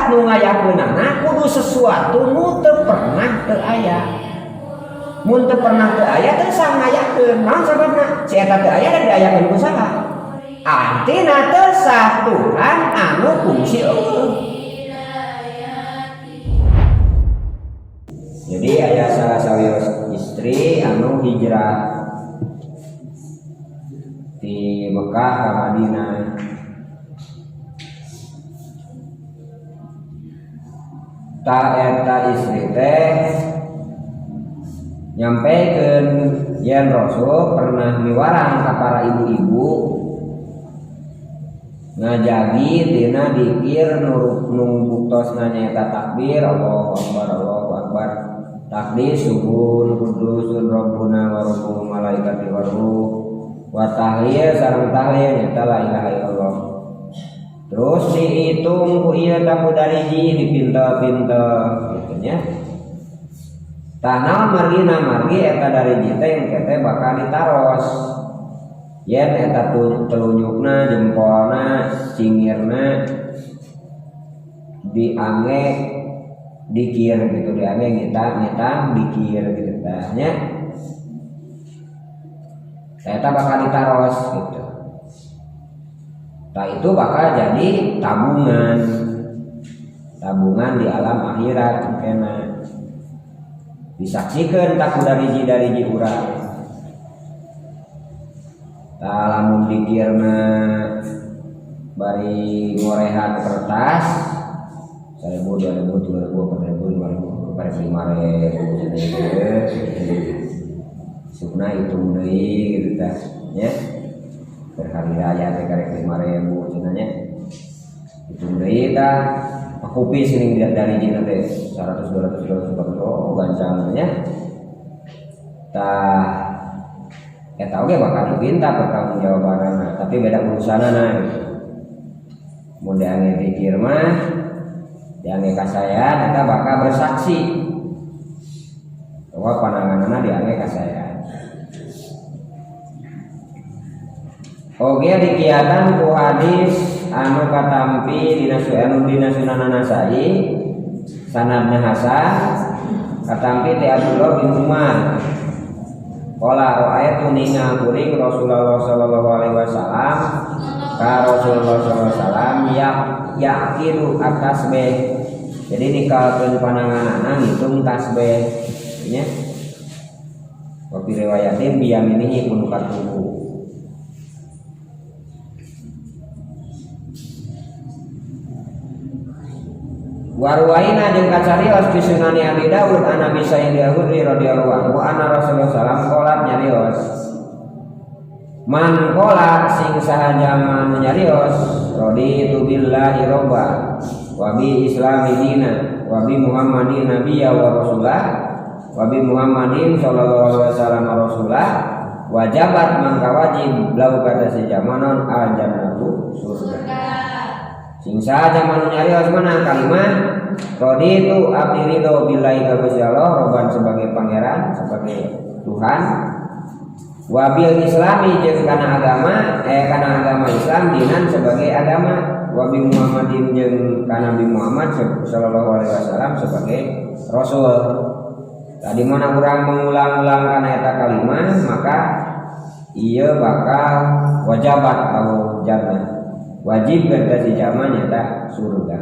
Syarat nu ngayakeunana kudu sesuatu nu teu pernah teu aya. Mun teu pernah teu aya teu sah ngayakeun. Naon sababna? Si eta teu aya da diayakeun ku saha? Artina teu sah Tuhan anu fungsi eueuh. Jadi aya salah sawios istri anu hijrah di Mekah ka Madinah. Ta eta istri teh nyampaikan yen Rasul pernah miwarang ka para ibu-ibu ngajagi dina dikir nu buktosna nyaeta takbir Allahu akbar Allahu akbar takbir subuhun kudusun rabbuna wa rabbul malaikati warruh wa tahlil sareng tahlil nyaeta la ilaha illallah. Terus dihitung ku ieu tamu dariji dipintel-pintel gitu nya. Tah naon margina margi eta dariji teh engke teh bakal ditaros. Yen eta telunjukna, jempolna, cingirna diange dikir gitu, diange ngitang dikir gitu tah nya. Tah eta bakal ditaros gitu. Nah itu bakal jadi tabungan, tabungan di alam akhirat kena disaksikan tak dari urang. Tah lamun dikirna bari ngorehan kertas 1000, 2000, 3000, 4000, 5000, 5000, sukna hitung deui gitu tah nya. Berhari raya teh karek 5000 cenah nya. Hitung deui tah pakupi sini dari jina teh 100, 200, 300, 400, oh gancang nya. Tah eta oge bakal dipinta pertanggungjawabanana, tapi beda urusanana gitu. Mun diange pikir mah diange kasayan eta bakal bersaksi bahwa pananganana diange kasayan. Oge dikiatan ku hadis anu katampi dina anu dina Sunan Nasai sanadna hasan katampi ti Abdullah bin Umar. Qala ra'aitu ningal kuring Rasulullah sallallahu alaihi wasallam ka Rasulullah sallallahu alaihi wasallam yaqidu at-tasbih. Jadi nikalkeun pananganana ngitung tasbih nya. Wa fi riwayatin biyaminihi kudu katuhu. Warwaina jeung kacarios fi Sunani Abi Dawud an Abi Sa'id Al-Khudri radhiyallahu anhu anna Rasulullah sallallahu alaihi wasallam qolat nyarios man qola sing saha jalma nu nyarios raditu billahi robba wa bi islami dina wa bi Muhammadin nabiyya wa rasulah wa bi Muhammadin sallallahu alaihi wasallam rasulah wajabat mangka wajib lau kata si jamanon al jannatu surga. Sing saha jalma nu nyarios mana kalimat raditu abdi ridho billahi ka Gusti Allah roban sebagai pangeran sebagai Tuhan wabil islami jeung kana agama kana agama Islam dinan sebagai agama wabi Muhammadin jeung kana Nabi Muhammad sallallahu alaihi wasallam sebagai rasul. Tadi mana urang mengulang-ulang kana eta kalimat maka ieu bakal wajabat au jannah. Wajib berarti jama nyata surga.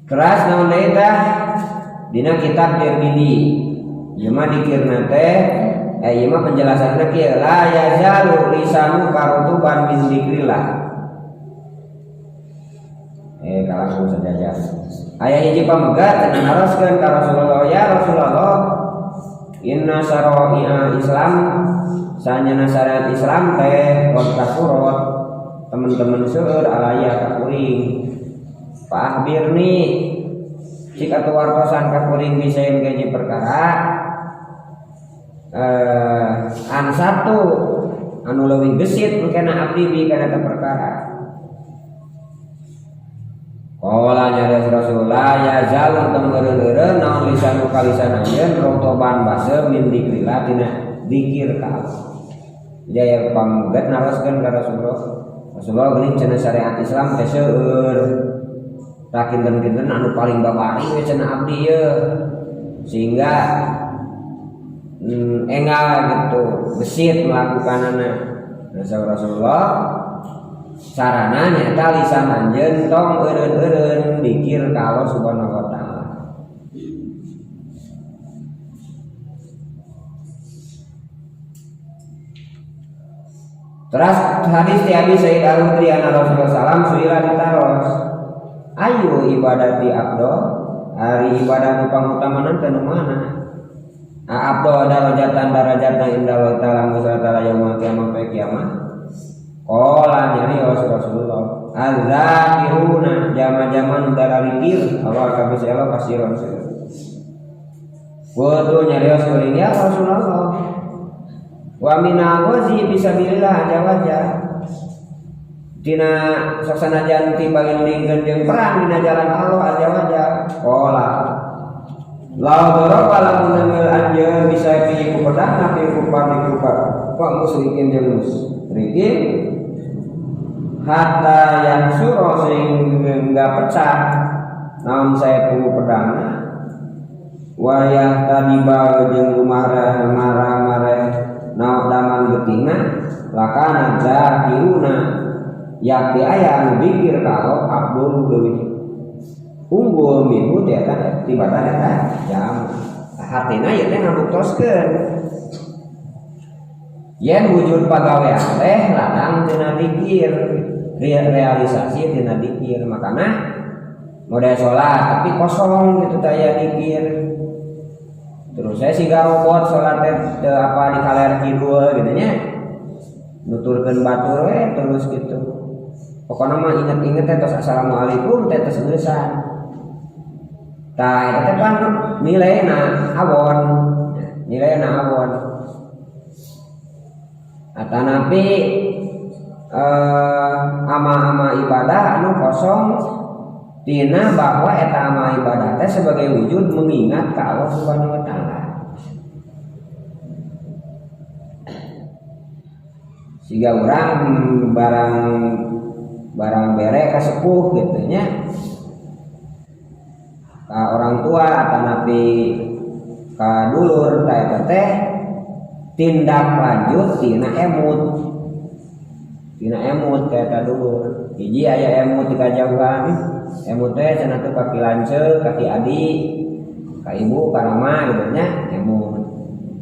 Keras naon deui tah? Dina kitab Tirmidzi. Ieu mah dikirna teh ieu mah penjelasanna kieu la yazalu lisanu karutuban min dzikrillah. Kalangkung sajajar. Aya hiji pamegat cenah naroskeun ka Rasulullah, ya Rasulullah, inna syara'i'a Islam sanyana syariat Islam teh qad kasurot teman-teman seueur alaya ka kuring. Fa akhbirni cik atuh wartosan ka kuring bisain gaji perkara an satu anu leuwih gesit engkena abdi bi kana eta perkara. Qala nyarios Rasulullah ya zalun tong eureun-eureun naon lisanu kalisan anjeun rotoban base min dikrillah tina zikir ka Allah. Jadi aya panggugat naroskeun ka Rasulullah. Rasulullah geuning cenah syariat Islam teh seueur. Tah kinten-kinten anu paling babari we cenah abdi ye. Sehingga enggal gitu, gesit melakukanana. Nah, Rasulullah sarana nyaeta lisan anjeun tong eureun-eureun dikir ka Allah Subhanahu wa taala. Terus hadis ti Abi Sa'id Al-Khudri anna Rasulullah sallam suila ditaros. Ayu ibadati abdo, ari ibadah nu pangutamanan teh nu mana? Abdo darajatan darajatna inda Allah taala musa taala yaumul kiamah pe kiamat. Qala nyarios Rasulullah, az-zakiruna jama-jama nu dararikir Allah ka Gusti Allah kasiron seueur. Qultu nyarios kuring ya Rasulullah. Wa minal ghazi fisabilillah aja wajah. Tina sok sanajan ti pangendingkeun jeung perang dina jalan Allah aja wajah. Qala la daraba lamun nemel anjeun bisa pi ku pedang napi ku padi ku pak musyrikin jeung musyrikin hatta yang suro sehingga pecah naon saya ku pedangna wayah tadi bae jeung marah-marah naon daman getingna lakana zakiruna yakti aya anu dikir ka Allah abdul leuwih unggul minhu ti eta tibatan eta jam hartina ieu teh ngabuktoskeun yen wujud pagawean teh ladang tina dikir realisasi tina dikir makana model salat tapi kosong gitu teh aya dikir. Terus saya siga robot salat teh apa di kaler kidul gitu nya nuturkeun batur we terus gitu. Pokona mah inget-inget teh tos assalamualaikum teh tos geusan. Tah eta teh pan nilaina awon. Nilaina awon. Atanapi ama-ama ibadah anu kosong tina bahwa eta ama ibadah teh sebagai wujud mengingat ka Allah Subhanahu wa taala. Siga urang barang bere ka sepuh gitu nya. Ka orang tua atanapi ka dulur ta eta teh tindak lanjut tina emut. Tina emut ka eta dulur. Hiji aya emut di kajauhan. Emut teh cenah teh kaki lanceuk, kaki adi, ka ibu, ka rama gitu nya emut.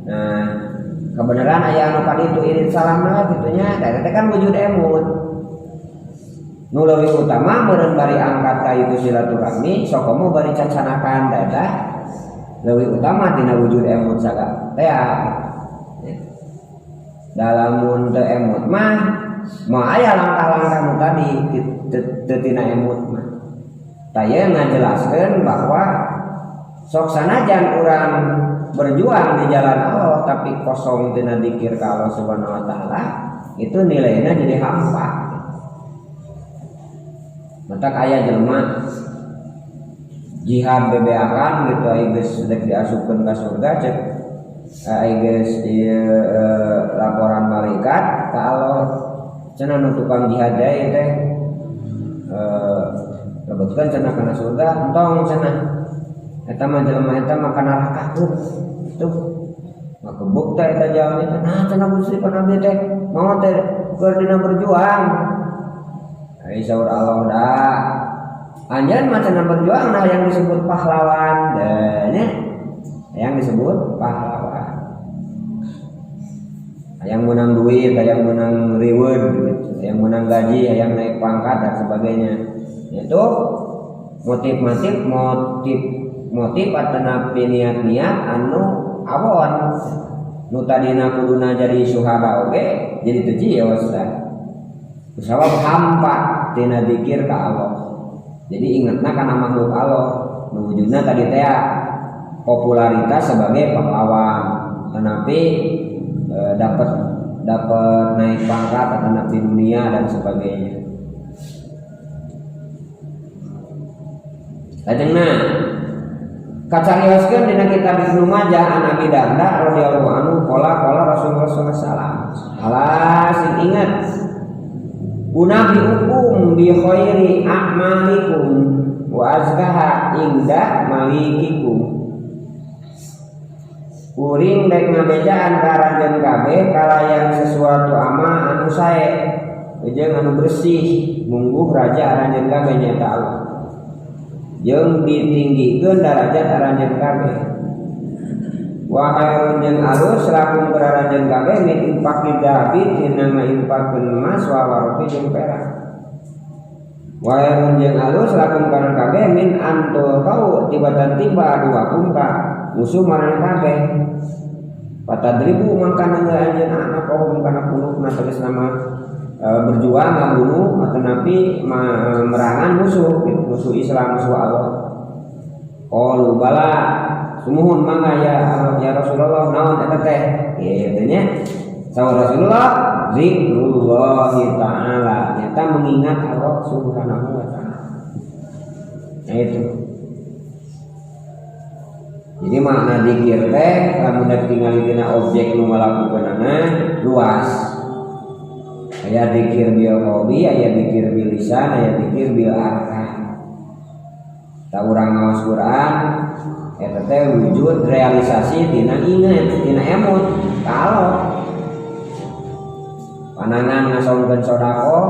Nah, kebenaran aya anu kaditu irit salamna gitu nya, eta teh kan wujud emut. Nu leuwih utama meureun bari angkat ka itu silaturahmi, sokomo bari cacanakan ta eta leuwih utama tina wujud emut saga tea. Dalamun teu emut mah moal aya langkah-langkah nu tadi teu tina emut mah. Taya ngajelaskeun bahwa sok sanajan urang berjuang di jalan Allah tapi kosong tina dikir ka Allah Subhanahu wa taala, itu nilainya jadi hampa. Matak aya jelema jihad bebeakan gitu ai geus rek diasupkeun ka surga cek ai geus ieu laporan malaikat ka Allah cenah nu tukang jihad deui teh lebetkeun cenah kana surga entong cenah eta mah jelema eta mah kana neraka tuh makebuk teh eta jalmi teh nah cenah Gusti pan abdi teh mau teh keur dina berjuang ai saur Allah da anjeun mah cenah berjuang nah yang disebut pahlawan deh nya yang disebut pahlawan yang menang duit, yang menang reward, gitu. Yang menang gaji, yang naik pangkat dan sebagainya. Itu motif atanapi niat-niat anu awon. Nu tadina kuduna jadi syuhada oge, jadi teu cios tah. Kusabab hampa tina dikir ka Allah. Jadi ingetna kana makhluk Allah, nu wujudna tadi teh popularitas sebagai pahlawan. Tetapi dapat naik pangkat atau naik dunia dan sebagainya. Lajengna Kacarioskeun dina kitab Ibnu Majah an Abi Darda radhiyallahu anhu qala qala Rasulullah sallallahu alaihi wasallam. Alah sing ingat unabiukum bi khairi a'malikum wa azkaha inda malikikum. Kuring rek ngabejaan ka aranjeun kabeh kalayan sesuatu amal anu sae jeung anu bersih mungguh raja aranjeun kabeh nyaeta Allah. Jeung ditinggikeun darajat aranjeun kabeh. Wa khairun jeung alus lakum aranjeun kabeh min infaqid dahabi tina ngainfaqkeun emas wa warqi jeung perak. Wa khairun jeung alus lakum kana kabeh min antul kau tibatan tiba aduakum ka musuh maraneh kabeh. Patadribu mangka neungeun anjeun anak kaum kana punukna tegasna mah berjuang ngabunuh atau nabi merangan musuh gitu, musuh Islam, musuh Allah. Qalu bala sumuhun mangga ya ya Rasulullah naon eta teh kitu nya. Saur Rasulullah zikrullah taala nyata mengingat Allah Subhanahu wa taala. Nah itu. Jadi makna zikir teh lamun dek tingali dina objek nu ngalakukeunana luas. Aya zikir bil qalbi, aya zikir bil lisan, aya zikir bil arkan. Ta urang ngaos Quran eta teh wujud realisasi tina inget, tina emut. Kalau panangan ngasongkeun sedekah,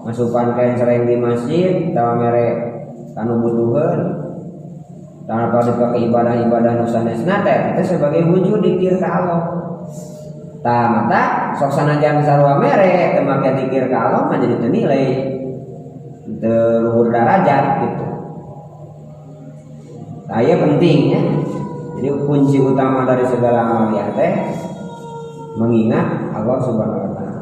masukan kain sereng di masjid, tawa mere kanu butuheun, tanpa dipakai ibadah-ibadah nu sanesna teh eta sebagai wujud zikir ka Allah. Tah mata sok sanajan sarua mere teu make zikir ka Allah mah jadi teu nilai, teu luhur darajat gitu. Tah ieu penting ya. Jadi kunci utama dari segala amaliyah teh mengingat Allah Subhanahu wa taala.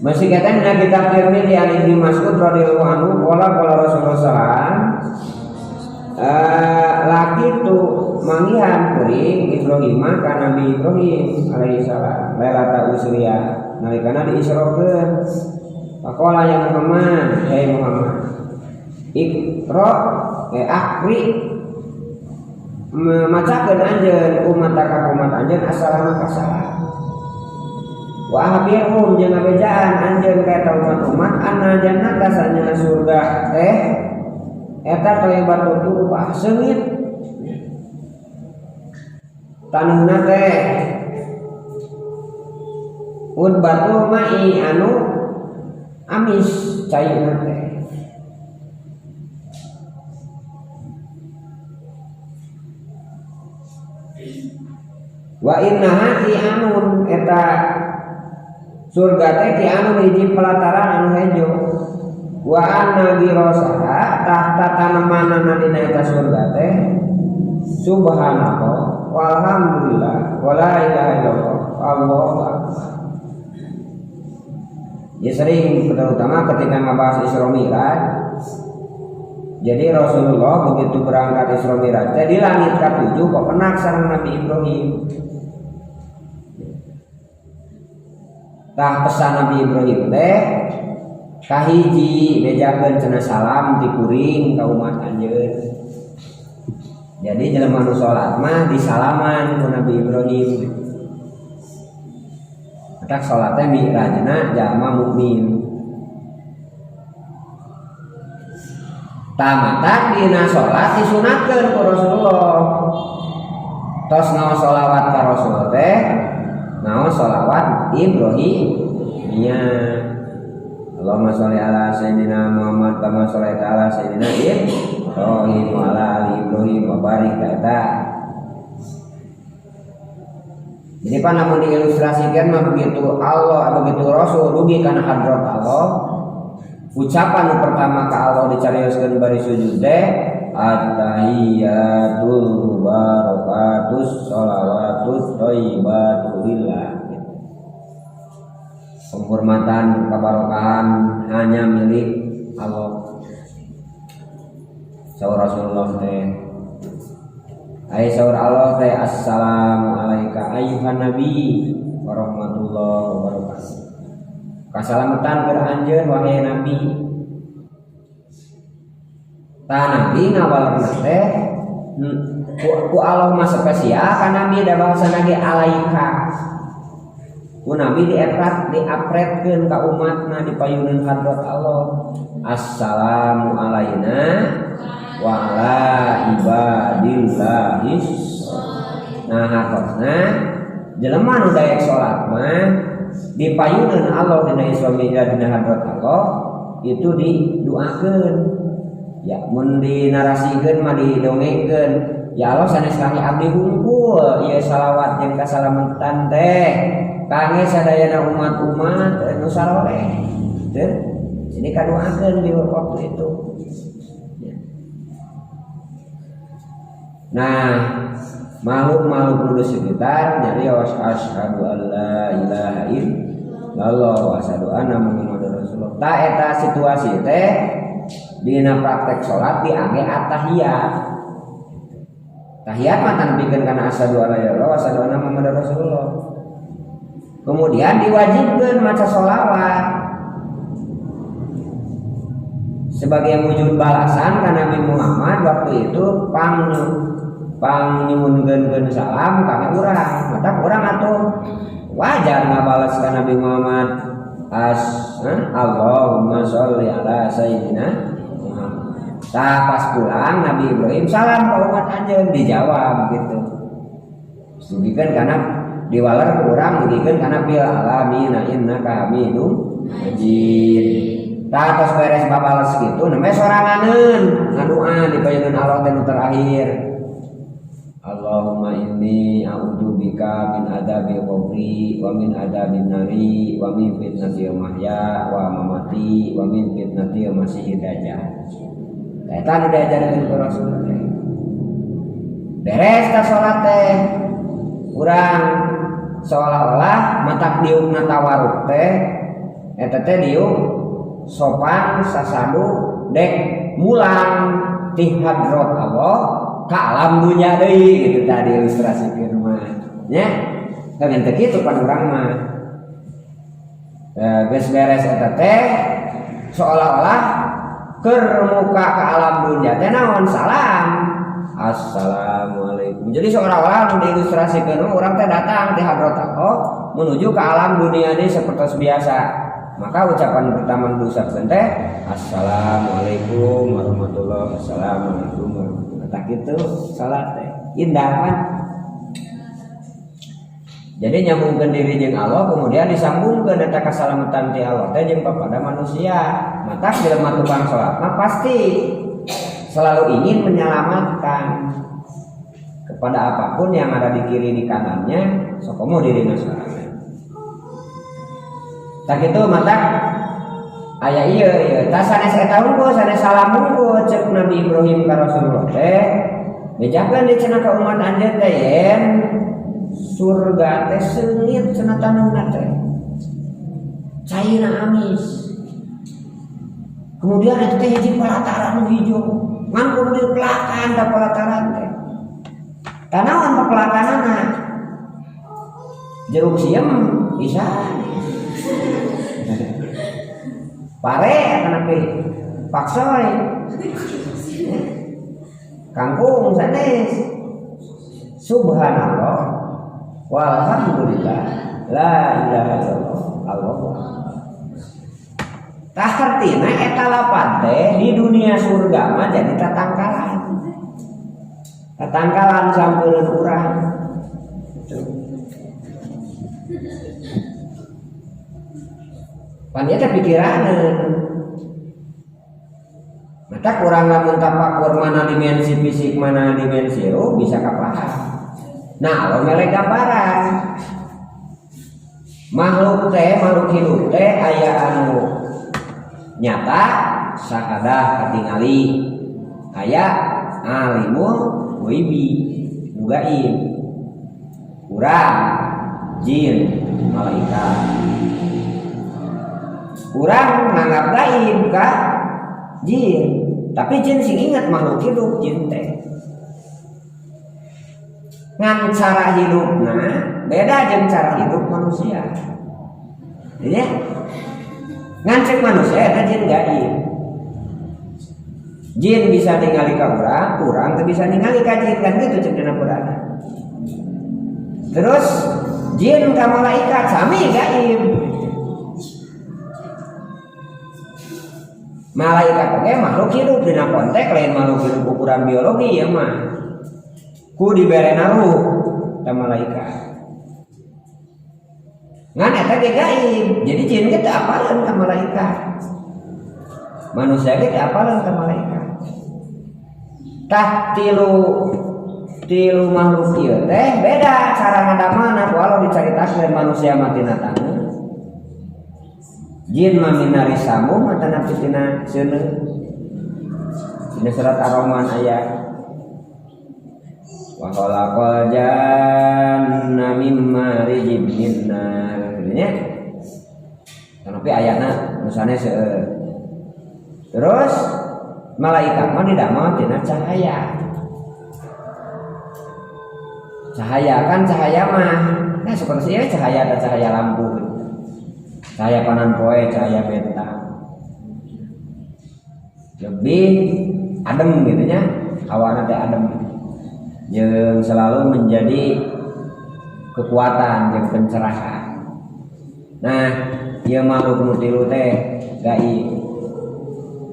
Masih kata dina kitab Tirmidzi an Ibnu Mas'ud radhiyallahu anhu qala qala Rasulullah sallallahu alaihi wasallam laki tu manggihan kuring Ibrahim ka Nabi Ibrahim alaihi salam lailata usriya nalikana diisrokeun. Faqala ya Muhammad, hey Muhammad, ikra akri macakeun anjeun umat ka umat anjeun assalamu kasalam. Wa ahbirhum jeung ngabejaan anjeun ka eta umat-umat anna jannata sanyana surga teh eta thayyibatu turbah seungit taneuhna teh udbatul mai anu amis cairna teh. Wa innaha ki anun eta surga teh ki anun hiji pelataran anu hejo. Wa anna girosaha tahta tanemanana dina eta surga teh subhanallah walhamdulillah wala ilaha illallah Allahu akbar. Ya sering terutama ketika ngebahas Isra Mi'raj. Jadi Rasulullah begitu berangkat Isra Mi'raj teh di langit ke-7 kok penak sareng Nabi Ibrahim. Tah pesan Nabi Ibrahim teh kahiji bejakeun cenah salam ti kuring ka umat anjeun. Jadi jelema nu salat mah disalaman ku Nabi Ibrahim. Matak salat teh mi'rajna jalma mukmin. Tah matak dina salat disunatkeun ku Rasulullah. Tos naos sholawat ka Rasul teh naos sholawat Ibrahimiyah. Allahumma sholli ala sayyidina Muhammad kama sholaita ala sayyidina Ibrahim wa ala ali Ibrahim wa barik eta. Jadi pan lamun diilustrasikan mah begitu Allah begitu Rasul dugi kana hadrat Allah, ucapan nu pertama ka Allah dicarioskeun bari sujud teh at-tahiyatul mubarakatus sholawatut thayyibatu lillah. Penghormatan kebarokahan hanya milik Allah. Saur Rasulullah teh ai saur Allah teh assalamu alayka ayyuhan nabi warahmatullahi wabarakatuh. Kasalamatan keur anjeun wahai nabi. Tah Nabi ngawalerna teh ku Allah mah spesial ka Nabi da bahasana ge alaika. Ku Nabi diapretkeun ka umatna dipayuneun hadrat Allah. Assalamu alaina wa ala ibadillahis. Nah hartosna jelema nu daek salat mah dipayuneun Allah dina Isra Mi'raj dina hadrat Allah itu didoakeun. Ya mun dinarasikeun mah didongengkeun. Ya Allah sanes kangge abdi hungkul ieu salawat jeung kasalametan teh kangge sadayana umat-umat nu saroleh. Teu jadi kadoakeun di waktu itu. Ya. Nah, makhluk-makhluk di sekitar nyarios asyhadu alla ilaha illallah wa asyhadu anna muhammadar rasulullah. Ta eta situasi teh dina praktek salat diangge attahiyat. Tahiyat mah tanpikeun kana asyhadu alla ilaha illallah wa asyhadu anna muhammadar rasulullah. Kemudian diwajibkeun maca sholawat sebagai wujud balasan ka Nabi Muhammad waktu itu pangnyuhunkeun salam ka urang. Mata urang atuh wajar ngabales ka Nabi Muhammad Allahumma sholli ala sayyidina Muhammad. Tah pas pulang Nabi Ibrahim salam ka umat anjeun dijawab gitu. Dugikeun kana diwaler ku urang dugikeun kana bil alamin innaka hamidum majid. Tah tos beres babales kitu nembe soranganeun ngadoa dipayuneun Allah teh nu terakhir. Allahumma inni a'udzubika min adzabil qabri wa min adzabin nari wa min fitnatil mahya wa mamati wa min fitnatil masiihid dajjal. Eta nu diajarkeun ku Rasul teh. Beres ta salat teh. Urang seolah-olah matak diukna tawaruk teh eta teh diuk sopan sasadu dek mulang ti hadrat Allah ka alam dunya deui gitu tadi ilustrasikeun mah nya. Kan teu kitu pan urang mah. Geus beres eta teh seolah-olah keur muka ka alam dunya teh naon salam assalamualaikum. Jadi seolah-olah nu diilustrasikeun urang teh datang ti hadrat Allah menuju ke alam dunia ini seperti biasa. Maka ucapan pertama diucapkan teh assalamualaikum warahmatullahi assalamualaikum warahmatullahi. Tak itu salat teh indah kan. Jadi nyambungkeun diri jeung Allah kemudian disambungkeun eta kasalamatan ti Allah teh jeung kepada manusia. Matak jelema tukang salat mah pasti selalu ingin menyelamatkan kepada apapun yang ada di kiri di kanannya, sokomo dirina sorangan. Tak itu matak aya ieu ieu tah sanes eta unggul sanes salam unggul cek Nabi Ibrahim ka Rasulullah teh bejakeun di cenah ka umat anjeun teh yen surga teh seungit cenah taneuhna teh cairna amis. Kemudian eta teh hiji pelataran nu hijau ngan kudu dipelakan ka pelataran teh. Tanawan pepelakanana jeruk siem bisa pare atanapi paksoy kangkung sanes. Subhanallah walhamdulillah la ilaha illallah Allahu akbar. Tah hartina eta lapan teh di dunia surga mah jadi tatangkalan. Tatangkalan sampeureuh urang. Pan ieu teh pikiraneun. Mata kurang lamun tapakur mana dimensi fisik mana dimensi ruh bisa kapaham. Nah, Allah mere gambaran. Makhluk teh, makhluk hidup teh aya anu nyata sahadah katingali. Aya alimul ghaibi, nu gaib. Urang, jin, malaikat. Urang nganggap gaib ka jin, tapi jin sing ingat makhluk hidup jin teh. Ngan cara hidupna beda jeung cara hidup manusia. Ya. Ngan cek manusia eta jin gaib. Jin bisa ningali ka urang, urang teu bisa ningali ka jin, kan gitu cek dina Quran. Terus jin ka malaikat sami gaib. Malaikat oge makhluk hidup dina konteks lain makhluk hidup ukuran biologi ya mah. Ku diberena ruh ka malaikat. Ngan eta ge gaib. Jadi jin ge teu apaleun ka malaikat. Manusia ge teu apaleun ka malaikat. Tah tilu makhluk ieu teh beda cara ngadamelna walau dicaritakeun manusia mah tina taneuh. Jin mah minari samum atanapi tina seuneu. Dina surat Ar-Rahman aya wa khalaqal janna mim marijin min nar. Gitu nya. Tapi ayatna nu sanes seueur. Terus malaikat mah didamel tina cahaya. Cahaya kan cahaya mah nah seperti ini cahaya ada cahaya lampu gitu. Cahaya panan poe, cahaya bentang. Lebih adem gitu nya, hawana teh adem. Jeung selalu menjadi kekuatan jeung pencerahan. Nah, ieu makhluk nu tilu teh gaib.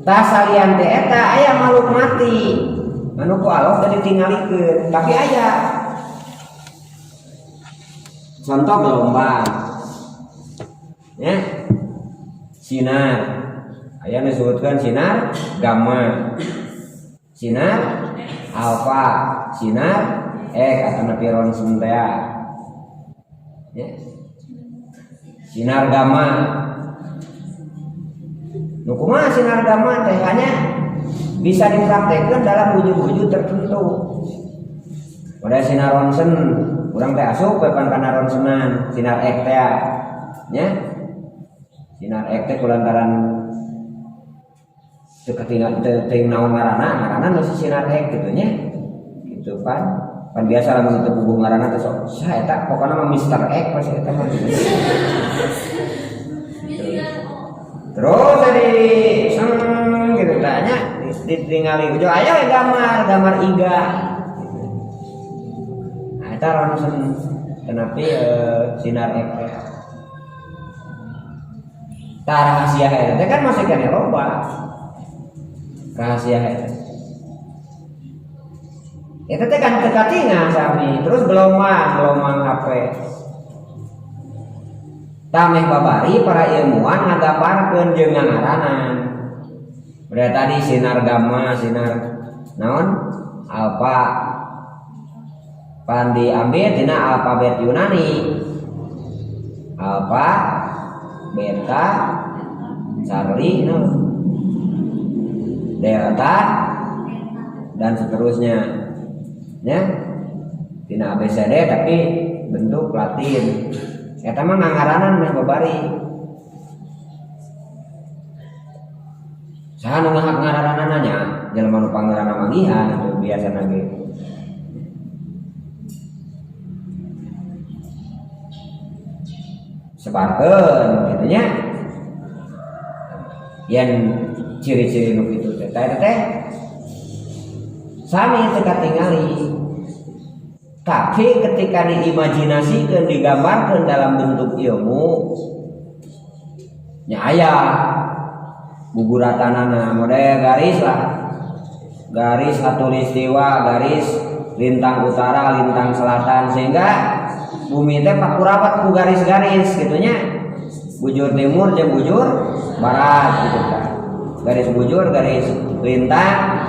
Tah salian teh eta aya makhluk mati. Anu ku Allah teh ditingalikeun, tapi aya. Contoh gelombang. Ya. Sinar. Aya nu disebutkeun sinar gamma. Sinar alfa, sinar X atanapi ronsen teh. Ya. Sinar gamma. Nu kumaha sinar gamma teh hanya bisa dipraktekkan dalam wujud-wujud tertentu. Pada sinar ronsen, urang teh asup we pan kana ronsenan, sinar X teh nya. Sinar X teh kulantaran teu katingal teu naon ngaranna, ngaranna nu si sinar X kitu nya. Gitu pan. Pan biasa lamun teu puguh ngaranna teh sok saha eta pokona mah Mister X pasti eta mah. Terus jadi seng gitu tanya ditingali ujung aya we gambar iga. Nah, eta ronsen tenapi sinar X teh. Tah rahasia eta teh kan masih keneh loba. Rahasia eta. Eta teh kan teu katingal sami, terus gelombang HP. Tameh babari para ilmuwan ngagambarkeun jeung ngangaranan. Berarti tadi sinar gamma, sinar naon? Alfa. Pan diambil tina alfabet Yunani. Alfa, beta, Charlie, no. Delta, dan seterusnya. Ya. Tina ABCD tapi bentuk Latin. Eta mah ngangaranan meh babari. Saha nu ngahak ngararanana nya? Jelema nu pangeranna manggihan itu biasana ge. Sebarkeun kitu nya. Yen ciri-ciri nu kitu teh teh teh sami teu katingali. Tapi ketika diimajinasikan, digambarkan dalam bentuk ilmu, nya aya guguratanana, model garis lah, garis khatulistiwa, garis lintang utara, lintang selatan, sehingga bumi teh pakurapat ku garis-garis gitunya, bujur timur jeung bujur barat gitu kan, garis bujur, garis lintang.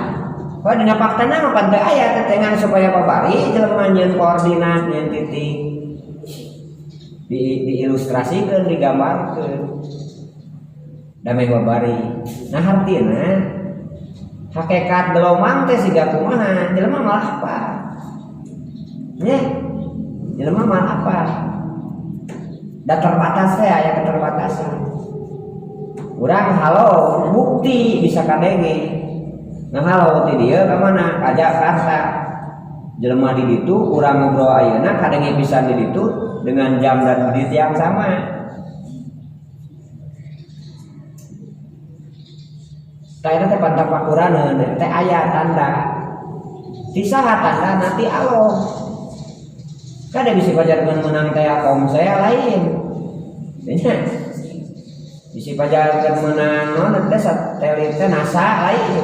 Wah, dina faktana mah pan teu aya tetengan supaya babari jelema nyieun koordinat, nyieun titik. Diilustrasikeun, digambarkeun. Damai babari. Nah, hartina hakikat gelombang teh siga kumaha? Jelema malah apa? Nya. Jelema malah apa? Da terbatas teh aya keterbatasan. Urang halo bukti bisa kadenge. Nah halo ti dieu ka mana? Ka Jakarta. Jelema di ditu urang ngobrol ayeuna kadenge pisan di ditu dengan jam dan menit yang sama. Tah eta teh pantapakuraneun teh aya tanda. Ti saha tanda nanti Allah. Kada bisi pajarkeun meunang teh Telkomsel lain. Nya. Bisi pajarkeun meunang naon teh satelit teh NASA lain.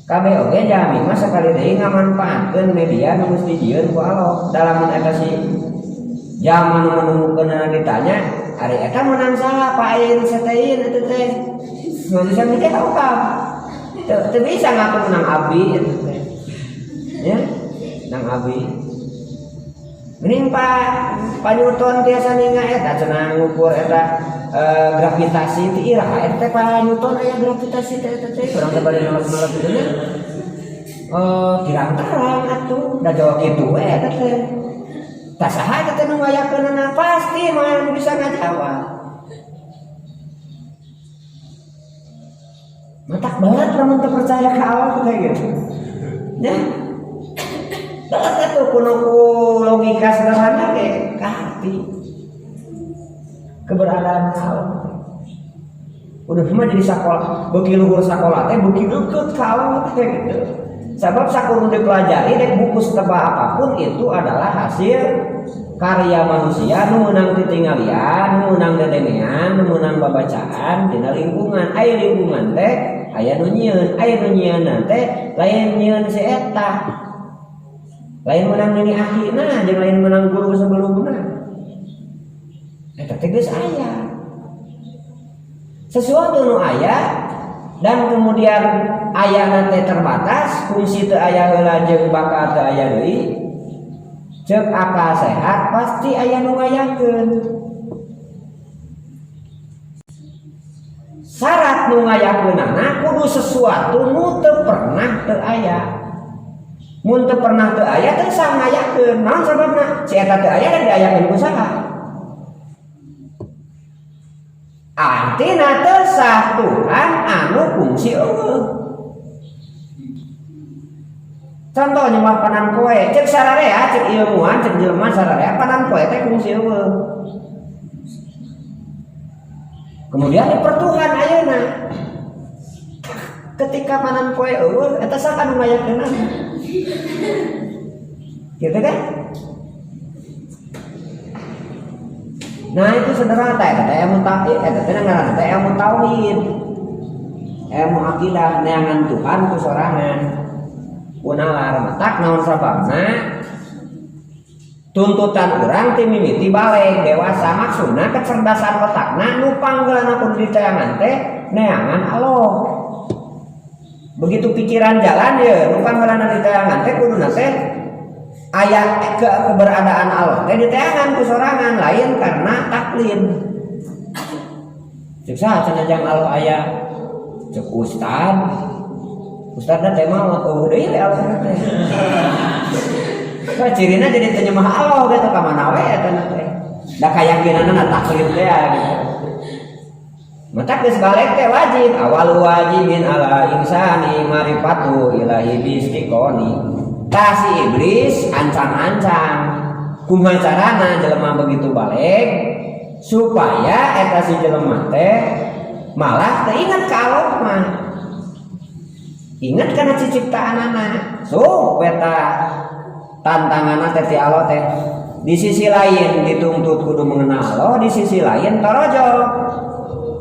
Kabeh oge jalmi mah sakali deui ngamanfaatkeun media nu geus dijieun ku Allah. Dalamun eta si jalma nu menemukeunana ditanya, ari eta meunang saha Pak Einstein eta teh? Nggak bisa ngejawab. Teu bisa ngaku menang abdi eta teh. Ya, menang abdi. Geuning Pak Newton tiasa ninga eta cenah ngukur eta gravitasi ti iraha eta teh Pak Newton aya gravitasi teh eta teh urang teh bade nolak-nolak kitu nya. Kirang terang atuh da jawab kitu we eta teh. Tah saha eta teh nu ngayakeunana pasti moal nu bisa ngajawab. Matak banget lamun teu percaya ka Allah teh gitu. Ya. Berat atuh kuno ku logika sederhana ge kaharti. Keberadaan Allah. Udah mah jadi sakola, beuki luhur sakola teh beuki deukeut ka Allah teh gitu. Sabab sakudu dipelajari dek buku setebal apapun itu adalah hasil karya manusia nu meunang titinggalian, nu meunang dedengean, nu meunang babacaan tina lingkungan. Aya lingkungan teh aya nu nyieun, aya nu nyieunna teh lain nyieun si eta. Lain meunang nini ahina jeung lain meunang guru sebelumna. Eta teh geus aya. Sesuatu nu aya dan kemudian ayana teh terbatas, fungsi teu aya heula jeung bakal teu aya deui. Ceuk akal sehat pasti aya nu ngayakeun. Syarat nu ngayakeunana kudu sesuatu nu teu pernah teu aya. Mun teu pernah teu aya teu sah ngayakeun. Naon sababna? Si eta teu aya da diayakeun ku saha? Artina teu sah Tuhan anu fungsi eueuh. Contoh nyembah panan poe, cek sararea, cek ilmuwan, cek jelema sararea panan poe teh fungsi eueuh. Kemudian dipertuhan ayeuna. Ketika panan poe eueuh eta saha anu ngayakeunana? Gitu kan? Nah itu sederhana teh, eta teh ilmu eta teh ngaranna teh ilmu tauhid. Ilmu akidah neangan Tuhan ku sorangan. Kunalar matak naon sababna? Tuntutan urang ti mimiti baleg dewasa maksudna kecerdasan otakna nu panggeulana kudu diteangan teh neangan Allah. Begitu pikiran jalan ye nu panggeulana diteangan teh kuduna teh aya keberadaan Allah teh diteangan ku sorangan lain karena taklid. Cek saha cenah jang Allah aya? Cek ustad. Ustadna teh mah eueuh deui we Allah teh. Ka cirina jadi teu nyembah Allah gitu ka mana we eta teh. Da kayakinanna taklid teh gitu. Mata geus balik teh wajib awal wajibin ala insani marifatu ilahi bistiqoni. Tah si iblis ancang-ancang kumaha carana jelema begitu balik supaya eta si jelema teh malah teu ingat ka Allah mah. Ingat kana ciciptaanana. So eta tantanganna teh ti Allah teh. Di sisi lain dituntut kudu mengenal Allah, di sisi lain torojo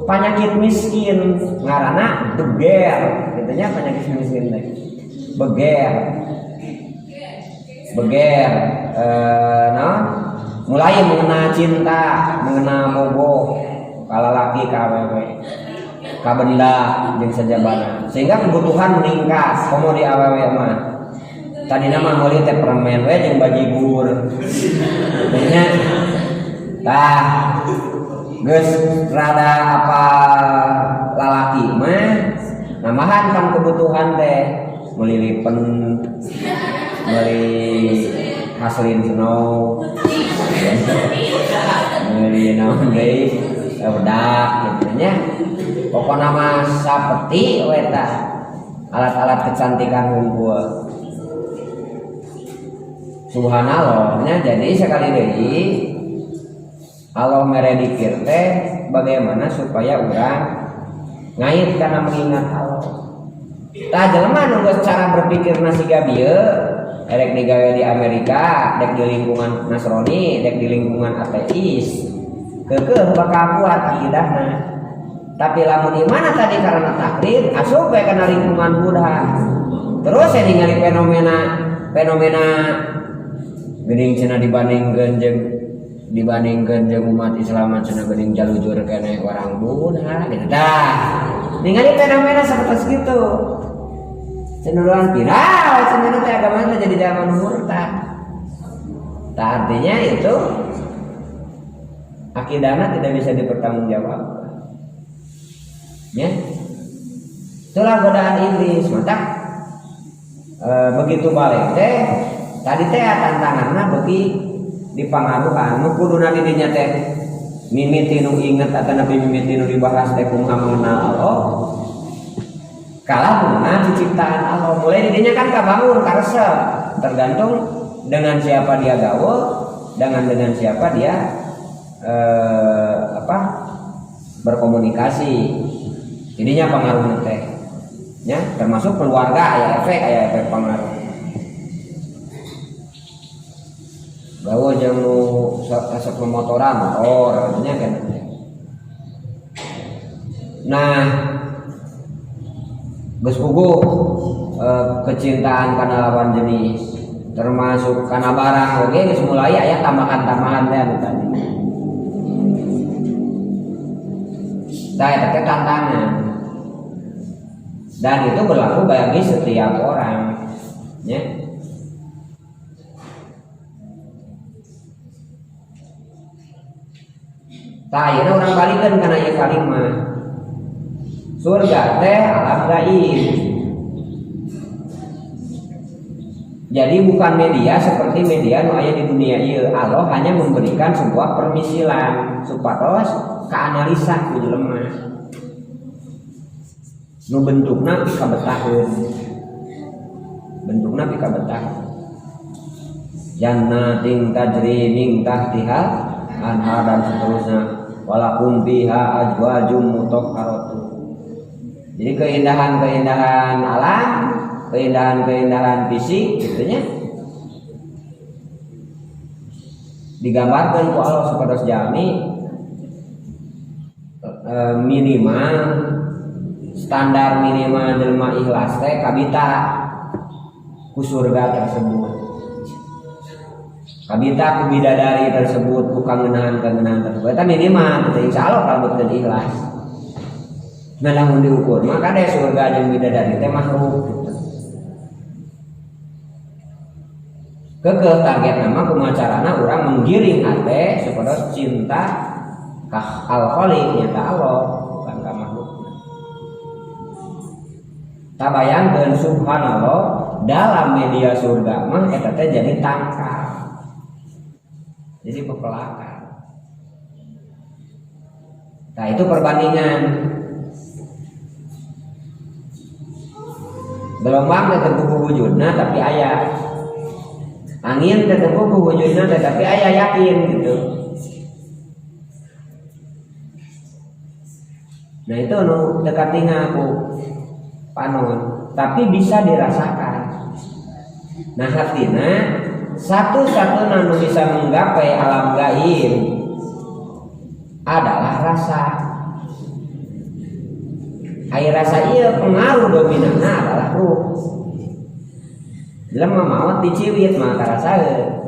penyakit miskin ngaranna beger gitu nya, penyakit miskin teh beger. Beger no? Mulai mengenal cinta, mengenal mogo kalalaki ka awewe ka benda jeung sajabana sehingga kebutuhan meningkat komo di awewe mah. Tadina mah meuli teh permen we jeung bajigur nya. Tah geus rada apa lalaki mah nambahan kan kebutuhan teh meuli lipen, meuli Haslin Snow, meuli naon deui bedak gitu nya. Pokona mah sapeti we tah alat-alat kecantikan hungkul. Subhanallah nya. Jadi sekali deui Allah mere dikir teh bagaimana supaya urang Ngait karena mengingat Allah. Tah jelema nu geus cara berpikirna siga bieu, erek digawe di Amerika, dek di lingkungan Nasrani, dek di lingkungan ateis, keukeuh bakal kuat akidahna. Tapi lamun imana tadi karena taklid, asup we kana lingkungan Buddha. Terus saya ningali fenomena fenomena geuning cenah dibandingkeun jeung umat Islam cenah geuning jalujur keneh orang Buddha gitu tah. Ningali fenomena seperti gitu. Cenderungan viral cenderung teh agama teh jadi zaman murtad. Tah artinya itu akidahna tidak bisa dipertanggungjawabkan. Ya. Itulah godaan iblis. Maka begitu balik teh tadi teh tantanganna beuki dipangaruhan nu kuduna di dinya teh mimiti nu inget atanapi mimiti nu dibahas teh kumaha mengenal Allah kalah mengenal ciptaan Allah mulai di dinya kan kabangun karesep tergantung dengan siapa dia gaul dengan siapa dia berkomunikasi jadinya pengaruh teh ya termasuk keluarga aya efek pengaruh gaul jeung nu resep motoran motor nya kan. Nah geus puguh kecintaan kana lawan jenis termasuk kana barang oge geus mulai aya tambahan-tambahan teh anu tadi. Tah eta teh tantangan. Dan itu berlaku bagi setiap orang ya. Tah ayeuna urang balikeun kana ieu kalimah. Surga teh alam gaib. Jadi bukan media seperti media nu aya di dunia ieu. Allah hanya memberikan sebuah permisilan supados kaanalisa ku jelema. Nu bentukna pikabetaheun. Bentukna pikabetaheun. Jannatin tajri min tahtiha anhar dan seterusnya. Walakum fiha azwajum mutahharatun. Jadi keindahan-keindahan alam, keindahan-keindahan fisik gitunya digambarkan ku Allah supados jalmi minimal standar minimal jelema ikhlas teh kabita ku surga tersebut, kabita ku bidadari tersebut, ku kangenahan-kangenahan tersebut eta minimal teh insyaallah kalau betul ikhlas. Nah lamun diukur maka deh surga jeung bidadari teh makhluk gitu. Kekeh target nama kumaha carana urang menggiring hate supados cinta ka al-Khaliq nyata Allah bukan ka makhluk. Tabayangkeun subhanallah dalam media surga mah eta teh jadi tangkal. Jadi pepelakan. Nah itu perbandingan. Gelombang teh teu kuku wujudna tapi aya. Angin teh teu kuku wujudna tetapi aya yakin gitu. Nah itu nu teu katingal ku panon, tapi bisa dirasakan. Nah artinya satu-satunya nu bisa menggapai alam gaib adalah rasa. Ai rasa ieu pengaruh dominanna adalah ruh. Jelema maot diciwit mah karasaeun.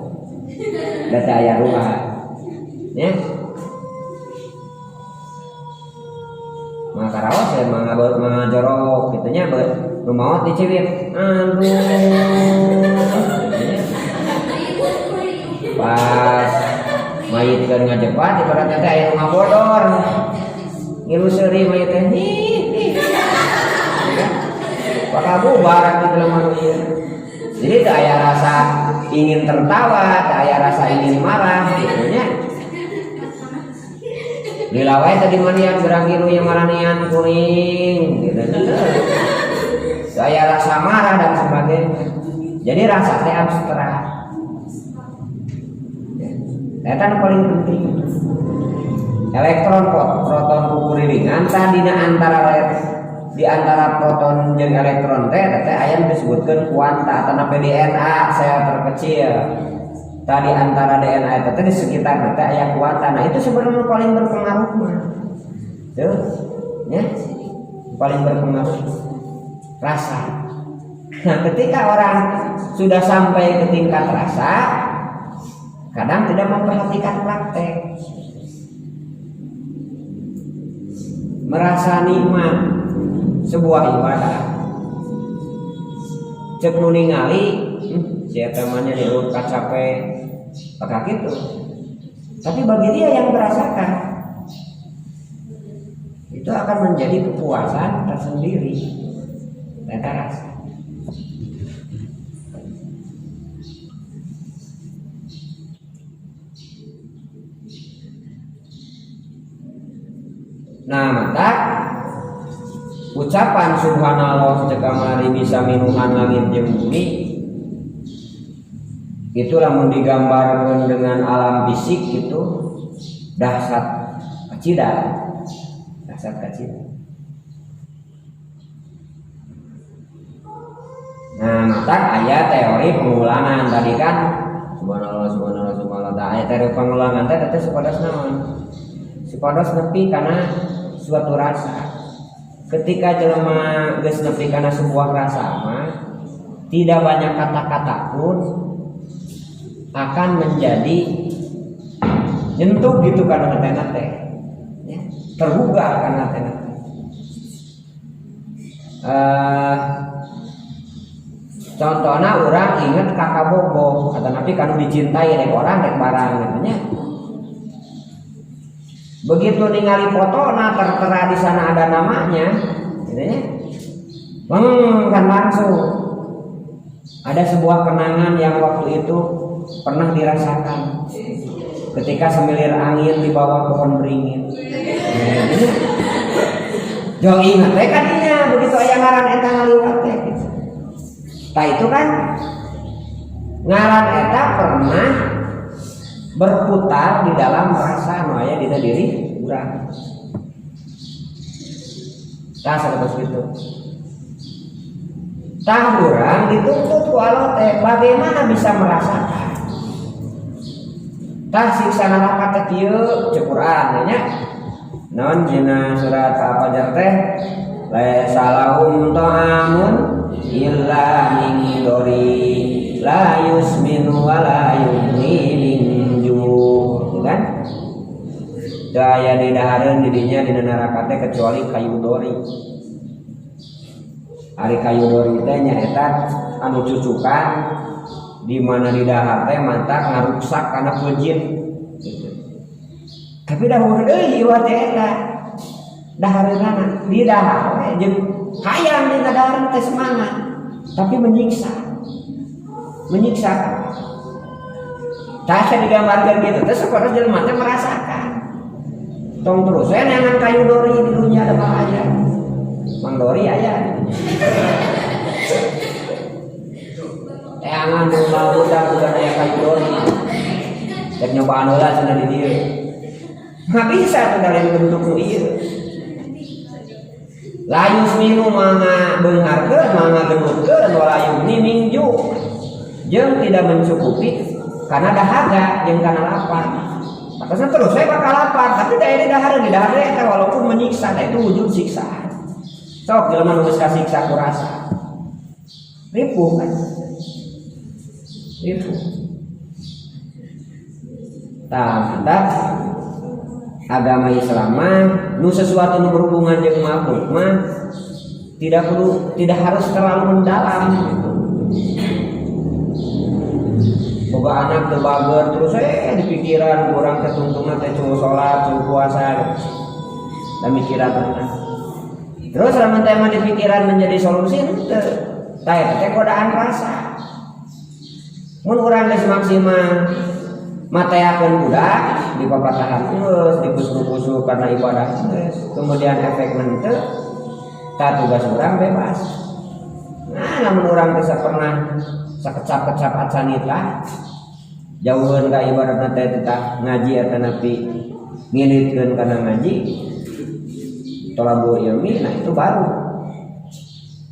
Da teu aya ruha. Ya. Mah karaos ya mah ngajorok kitu nya nu maot diciwit. Aduh. Pas mayit keur ngajepat ibarat teh aya nu ngabodor. Ngilu seuri mayit teh. Bakal bubar di dalam manusia. Jadi tak aya rasa ingin tertawa, tak aya rasa ingin marah, gitu nya. Dilawai tadi manian gerang ngilu yang maranian kuning, gitu. Tak aya rasa marah dan sebagainya. Jadi rasa teh abstrak. Eta nu paling penting. Elektron proton kuku Bukurilingan tadina antara di antara proton jeung elektron teh teh aya nu disebutkeun kuanta atau DNA sel terkecil. Tadi antara DNA itu teh di sekitar teh aya kuanta. Nah, itu sebenarnya paling berpengaruh mah. Tuh, ya. Paling berpengaruh rasa. Nah, ketika orang sudah sampai ke tingkat rasa, kadang tidak memperhatikan praktek. Merasa nikmat sebuah ibadah. Cek nu ningali, si eta mah nya diurut kacape, maka gitu. Tapi bagi dia yang merasakan, itu akan menjadi kepuasan tersendiri. Eta rasa. Nah, maka ucapan subhanallah cek kamari bisa minuhan langit jeung bumi, itu lamun digambarkan dengan alam fisik itu dahsyat kacida, dahsyat kacida. Nah, maka aya teori pengulangan tadi kan subhanallah subhanallah subhanallah. Tah, aya teori pengulangan teh teh supados naon? Supados nepi kana suatu rasa. Ketika jelema geus nepi kana sebuah rasa mah, tidak banyak kata-kata pun akan menjadi nyentuh gitu kana hatena teh. Ya, tergugah kana hatena teh. Contohna urang inget kakak bogoh atau napi kanu dicintai rek orang rek barang gitu nya. Begitu ningali foto nah tertera di sana ada namanya gitu nya. Kan langsung ada sebuah kenangan yang waktu itu pernah dirasakan ketika semilir angin di bawah pohon beringin. Jong ingat teh kan nya begitu aya ngaran eta ngaliwat teh gitu. Tah itu kan ngaran eta pernah berputar di dalam rasa nu aya dina diri urang. Tah sapertos kitu. Tah urang dituntut ku Allah teh bagaimana bisa merasakan. Tah siksa neraka teh kieu cek Quran nya. Naon dina surat Al-Fajr teh laisa lahum ta'amun illa min dori la yusminu wa la yughni min ju', kan? Teu aya di dahareun di dinya dina neraka teh kecuali kayu dori. Ari kayu dori teh nyaeta anu cucukan di mana di dahar teh mantak ngaruksak kana peujeut gitu. Tapi dahur deui ieu teh eta dahareunana di dahar we jeung hayang dina dahar teh semangat tapi menyiksa. Menyiksa. Tah digambarkeun gitu teh supaya jelema teh merasakan. Tong terus we neangan kayu dori di dunia ada bahaya. Mang Dori aya. Teangan nu budak bukan aya kayu dori. Rek nyobaan heula cenah di dieu. Nggak bisa tuh dari bentuk nu ieu. La yusminu manga beungharkeun manga gendutkeun wala yugni min ju'. Jeung tidak mencukupi karena dahaga jeung kana lapar. Makanya terus saya bakal lapar, tapi daerah dahar di dahar eta walaupun menyiksa, nah itu wujud siksaan. Sok jelema nu geus kasiksa ku rasa. Ripuh kan? Ripuh. Tah, mantap. Agama Islam mah nu sesuatu nu berhubungan jeung makhluk mah tidak perlu, tidak harus terlalu mendalam gitu. Boga anak teu bager terus di pikiran kurang teh tungtungna teh cuma salat, cuma puasa gitu. Dan mikiran tenang. Terus lamun teh mah di pikiran menjadi solusi henteu. Tah eta teh godaan rasa. Mun urang geus maksimal mateakeun budak dipapatahan geus dikusuk-kusuk karena ibadah geus kemudian efek henteu tah tugas urang bebas. Nah lamun urang teh pernah sakecap-kecap acan lah jauheun ka ibadatna teh tah ngaji atanapi ngilitkeun kana ngaji tolabul ilmi, nah itu baru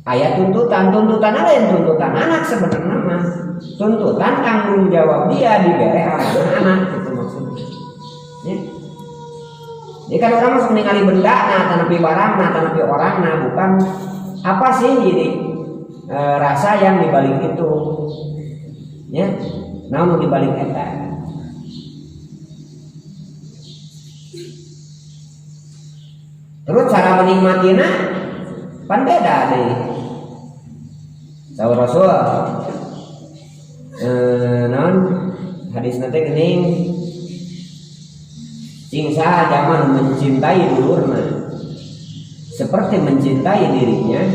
aya tuntutan, tuntutan lain tuntutan anak sebenarnya mah tuntutan tanggung jawab dia dibere amanah anak itu maksudnya. Ya. Jadi kan orang masuk ningali benda, nah tanapi barang, nah tanapi orang, nah bukan apa sih jadi rasa yang dibalik itu, ya, nah nu dibalik eta. Terus cara menikmatinya pan beda deh. Saur Rasul, non hadis nanti geuning cing saha zaman mencintai dulurna seperti mencintai dirinya,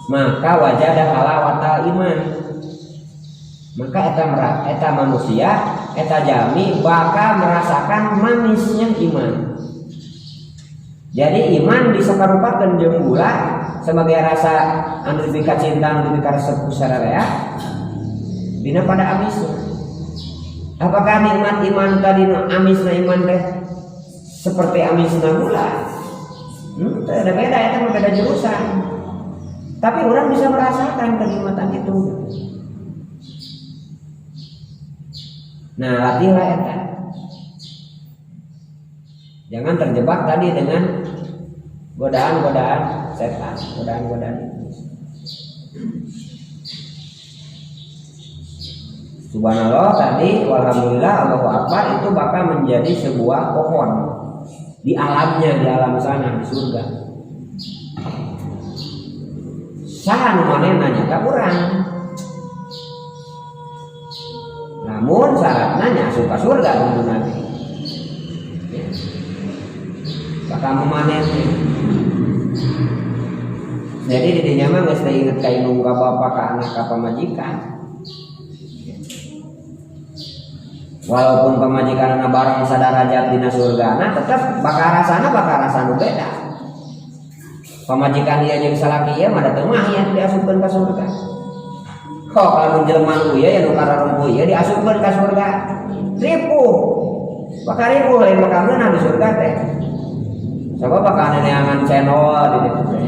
maka wajada halawatal iman, maka eta manusia eta jalmi bakal merasakan manisnya iman. Jadi iman disakarupakeun jeung gula sebagai rasa anu dipika cinta, anu dipika resep ku sararea dina pada amisna. Apakah nikmat iman tadi nu amisna iman teh seperti amisna gula? Ada beda ya, kan beda jurusan. Tapi orang bisa merasakan kenikmatan itu. Nah, latihlah eta. Jangan terjebak tadi dengan godaan-godaan setan, godaan-godaan iblis. Subhanallah tadi, walhamdulillah, Allahu Akbar itu bakal menjadi sebuah pohon di alamnya, di alam sana, di surga. Saha nu manehna nya ka urang. Namun syaratna nya asup ka surga tentu nanti. Ya. Bakal memanen. Jadi di dinya mah geus teu inget ka indung ka bapa ka anak ka pamajikan. Walaupun pamajikanna bareng sadarajat dina surgana tetep bakal rasana bakal rasa nu beda. Pamajikan ieu jeung salaki ieu mah da teu mah ieu diasupkeun ka surga. Kok lamun jelema nu ieu nu kararempuh ieu diasupkeun ka surga. Ripuh. Bakal ripuh lain bakal meunang di surga teh. Sabab bakal neangan cendol di ditu teh.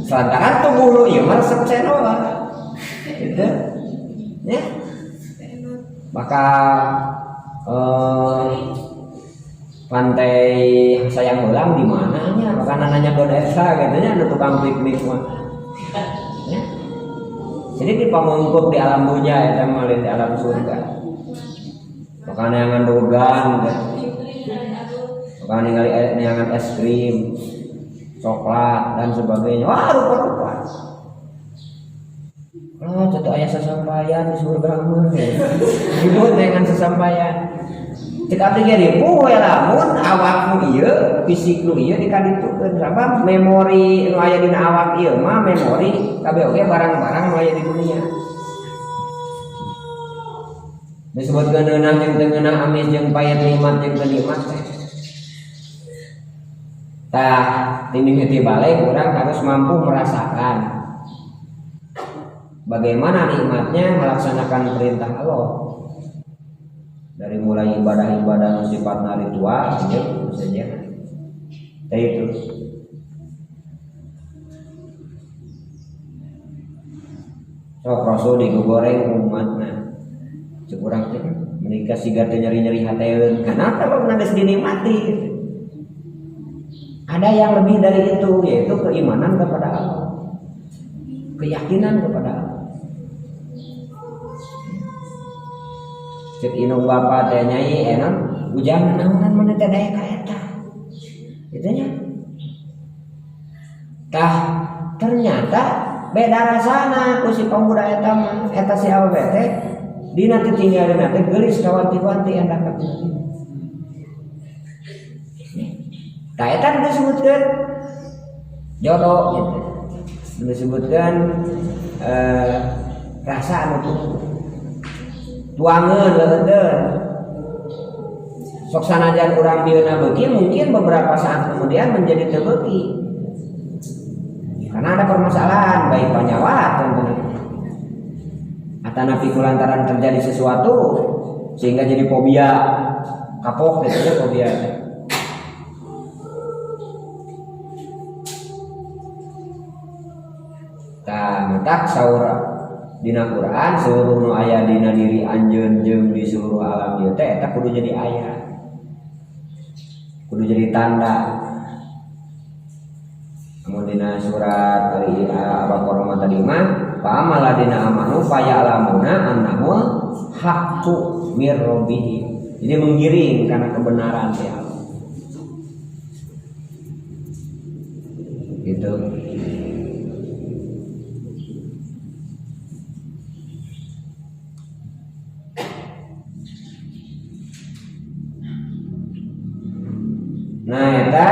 Selantaran tubuh nu ieu mah resep cendol. Gitu. Ya. Maka pantai sayang ulang di mananya, maka nanya ke desa gitu nya, anu tukang piknik mah. Ya. Jadi di pamungkuk di alam dunia eta mah lain di alam surga. Maka neangan dogan gitu. Maka ningali neangan es krim, coklat dan sebagainya. Wah, rupa-rupa. Oh, tentu aya sasampayan di surga mah. Ribut dengan sasampayan. Cek abdi ge ripuh we lamun awak nu ieu, fisik nu ieu dikaditukeun. Sabab memori nu aya dina awak ieu mah memori kabeh oge barang-barang nu aya di dunia. Disebutkeun ngeunah jeung teu ngeunah, amis jeung payet, nikmat jeung teu nikmat teh. Tah, tinding heuti balik urang harus mampu merasakan bagaimana nikmatnya melaksanakan perintah Allah. Dari mulai ibadah-ibadah nu sifatna ritual jeung saja. Tah itu. Sok Rasul digoreng umatna. Cek urang teh menikah siga teh nyeri-nyeri hateun. Kenapa kok geus dinikmati? Ada yang lebih dari itu, yaitu keimanan kepada Allah. Keyakinan kepada Allah. Cek indung bapa teh nyai enon ujang naonan mana teh daya ka eta. Gitu nya. Tah ternyata beda rasana ku si pemuda eta mah, eta si awewe teh dina teh tinggalina teh geulis kawanti-wanti endah ka dina. Tah eta nu disebutkeun jodoh gitu. Nu disebutkeun rasa anu tuh tuangeun leuteun. Sok sanajan urang dieuna beuki mungkin beberapa saat kemudian menjadi teu beuki. Karena ada permasalahan baik panyawa tentunya. Atanapi kulantaran terjadi sesuatu sehingga jadi fobia, kapok gitu ya fobia. Matak saur dina Quran seluruh nu aya dina diri anjeun jeung di seluruh alam ieu teh eta kudu jadi ayat. Kudu jadi tanda. Namun dina surat Al-Baqarah tadi mah fa amaladina amanu fa ya'lamuna annahu haqqu mir rabbihim. Jadi menggiring karena kebenaran ya. Gitu. Nah, eta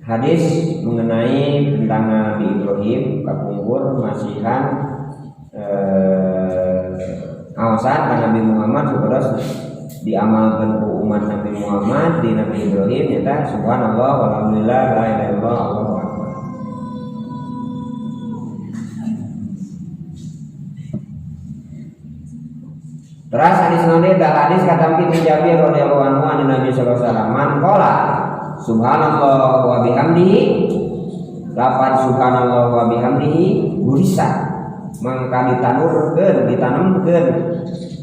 hadis mengenai tentang Nabi Ibrahim kapungkur masihan awasan ka Nabi Muhammad supados diamalkeun ku umat Nabi Muhammad di Nabi Ibrahim nyata subhanallah walhamdulillah la ilaha illallah allahu akbar. Terus hadis nanti dah hadis katampi ti Jabir radhiyallahu anhu an Nabi sallallahu alaihi wasallam man qala subhanallah wa bihamdihi lapan subhanallah wa bihamdihi gurisa mangka ditanurkeun ditanemkeun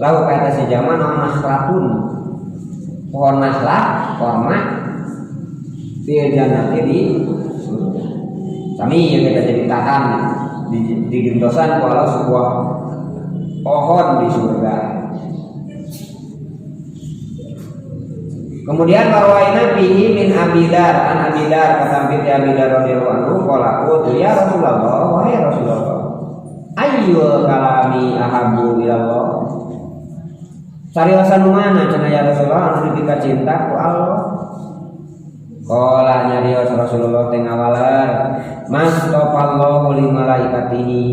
lahu ka eta si jalma naon nakhlatun pohon nakhlah korma fil jannati di surga sami yang kita jadi tahan digentosan ku Allah sebuah pohon di surga. Kemudian warwaina fihi min Abidar an Abidar katampi ti Abidar radhiyallahu anhu qala qultu ya Rasulullah wahai Rasulullah ayyul kalami ahabbu ilallah sariosan mana cenah ya Rasulullah anu dipika cinta ku Allah qala nyarios Rasulullah teh ngawaler mastafallahu li malaikatihi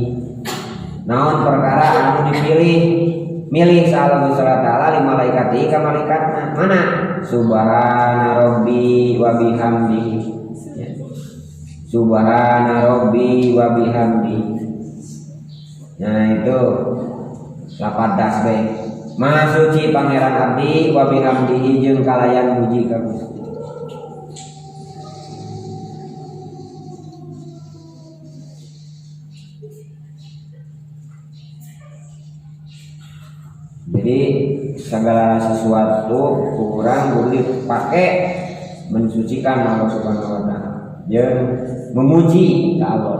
naon perkara anu dipilih milih saha Gusti Allah taala li malaikatihi ka malaikatna mana subhana rabbi wa bihamdihi ya. Subhana rabbi wa bihamdihi. Nah itu lapat tasbih maha suci pangeran abdi wa bihamdihi jeung kalayan muji ka Gusti. Jadi segala sesuatu kurang boleh dipakai mensucikan Allah Subhanahu wa taala. Jeung memuji ka Allah.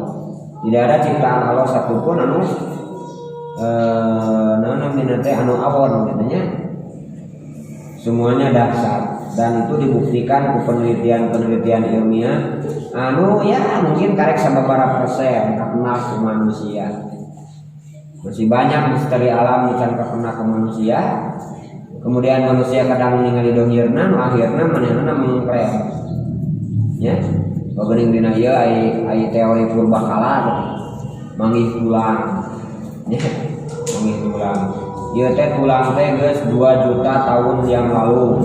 Tidak ada ciptaan Allah satupun anu naon namina teh anu awon katanya. Semuanya dahsyat dan itu dibuktikan ku penelitian-penelitian ilmiah anu ya mungkin karek sababaraha persen karena ku manusia. Masih banyak misteri alam can kena ke manusia. Kemudian manusia kadang ningali dohirna nu akhirna manehna mengklaim. Ya. Bagening dina ieu ai teori purbakala manggih tulang. Ya, manggih tulang. Ieu teh tulang teh geus 2 juta tahun yang lalu.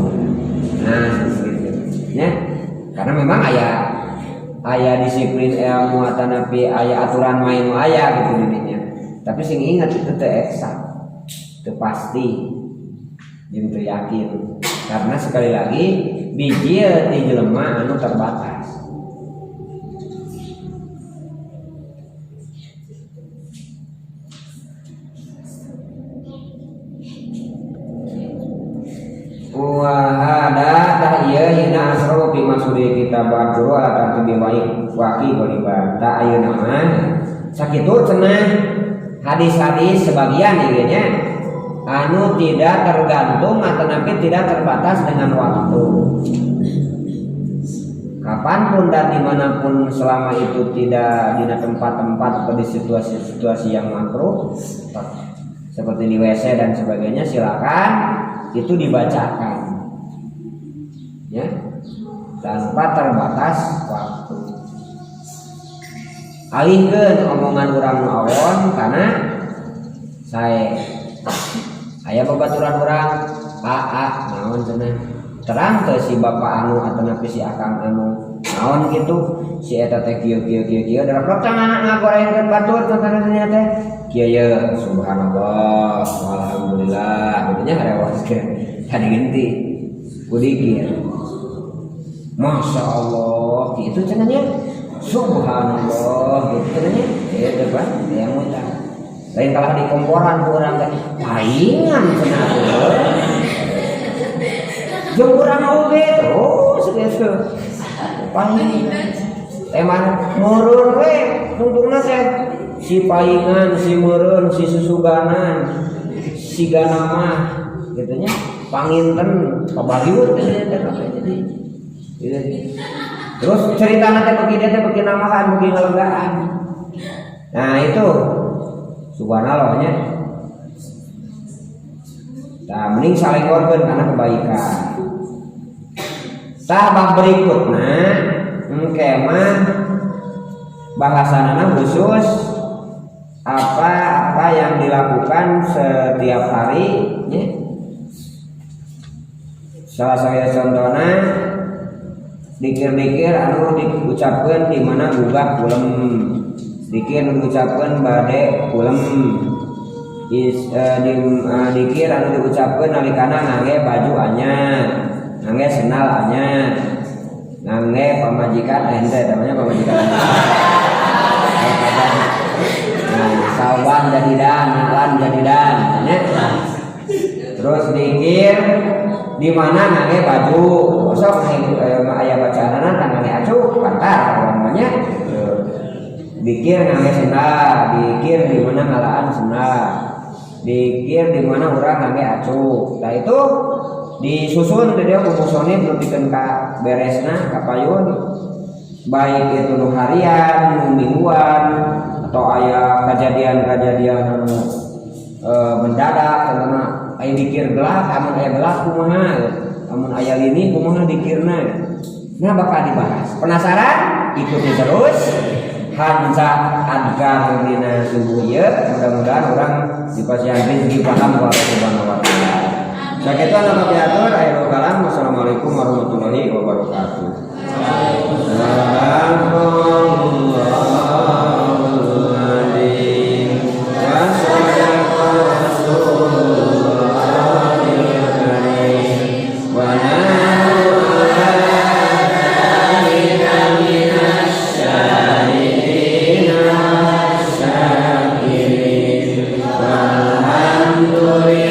Nah, gitu. Ya. Karena memang aya disiplin ilmu atanapi aya aturan main nu aya gitu di dinya. Tapi sing ingat itu teh eksak, itu pasti, jeung teu yakin. Karena sekali lagi biji ti jelema anu terbatas. Wa hada tah ieu hina asru fi maksudi kitab al-qur'an ala tartibi waqi qoliban. Ta ayeuna mah sakitu cenah hadis-hadis sebagian ieu nya anu tidak tergantung atau napi tidak terbatas dengan waktu. Kapanpun dan dimanapun selama itu tidak di tempat-tempat atau di situasi-situasi yang makruh seperti di WC dan sebagainya, silakan itu dibacakan ya tanpa terbatas waktu. Alihkeun omongan urang nu awon kana sae. Aya babaturan urang aa naon cenah terang teu si bapak anu atanapi si akang anu naon kitu si eta teh kieu kieu kieu kieu darah tangan ngagorengkeun batur teh teh kieu ye subhanallah walhamdulillah kitu nya harewaskeun tadi genti kudikir Masya Allah kitu cenah nya. Subhanallah gitu nya. Itu Pak, yang ngutang. Lain kalah di komporan ku urang teh. Paingan cenah tuh. Jeung urang oge terus gitu. Paingan. Emang meureun we tungtungna teh si paingan, si meureun, si susuganan, si ganamah gitu nya. Panginten pabaliut teh jadi. Gitu. Terus cerita nanti bagi dia teh bagi namahan, bagi ngelegaan. Nah itu subhanallah nya. Nah, mending saling korban karena kebaikan. Tahap berikutnya, engke mah bahasanana khusus apa-apa yang dilakukan setiap hari ya. Salah satu contohnya dikir-dikir anu diucapkan di mana gugah kulem, dikir anu diucapkan bade kulem, dikir anu diucapkan nalikana ngangge baju anyar, ngangge sendal anyar, ngangge pamajikan, eh henteu namanya pamajikan anyar. Nah, sauban jadidan, na'lan jadidan, ya. Terus dikir di mana ngangge baju, sok aya bacaanana ngangge acuk, pantar namanya. Dikir ngangge sendal, dikir di mana ngalaan sendal, dikir di mana urang ngangge acuk. Nah itu disusun di dia ku musonif nepikeun ka beresna ka payun, baik itu nu harian, nu mingguan, atau aya kejadian-kejadian anu mendadak, karena aya dikir gelap, amun aya gelap kumaha, amun aya lini kumaha dikirna. Nah bakal dibahas. Penasaran? Ikuti terus Hanza Adkar dina subuh ieu. Mudah-mudahan urang dipasihan rezeki paham ku Allah Subhanahu wa taala. Sakitu anu kapihatur, akhirul kalam. Wassalamualaikum warahmatullahi wabarakatuh. Sadaqallahul adzim wa sadaqa rasulullahil karim wa nahnu ala dzalika minasy syahidin wasyakirin walhamdulillah.